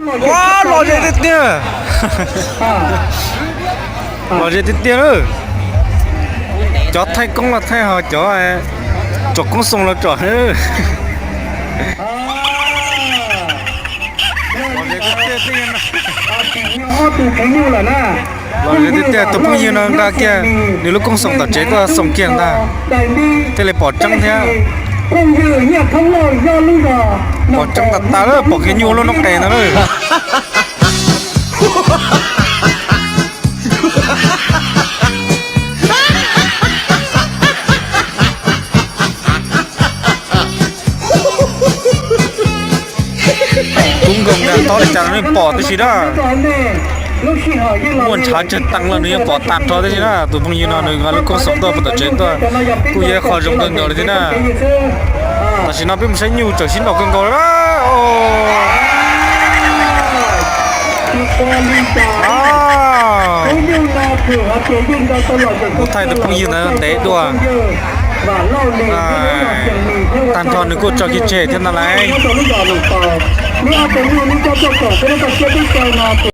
Ua, lom zem tiag tiag. Lom zem tiag tiag lawm. Cov thaij koob los thaij ho cov tsom koob xoo los tsom. Lom zem tiag tiag. Tus phooj ywg no nqa kiag nws lub koob xoo tom tsev tuaj xoo kiag ntag, thiaj li pom tseeb thiab. Pom tseeb tas tas lawm, pom kiag nyuj lub noob qes ntag lawm. Kub nkaus nkaus tob li cas los nws pom tib si na. Muaj ntshav tsawg teev los nws yeej pom tag nrho tib si na. Tus phooj ywg no nws nqa lub koob xoo tuaj puag tom tsev tuaj, kuj yog qhov zoo kawg nkaus li thiab na. Tam sim no peb mus saib nyuj tseem sib ntaus kawg nkaus li na. Kuv thaij tus phooj ywg ntawd ntev dua. Tag nrho nws kuj tso kiag tseg thiab ntag lauj.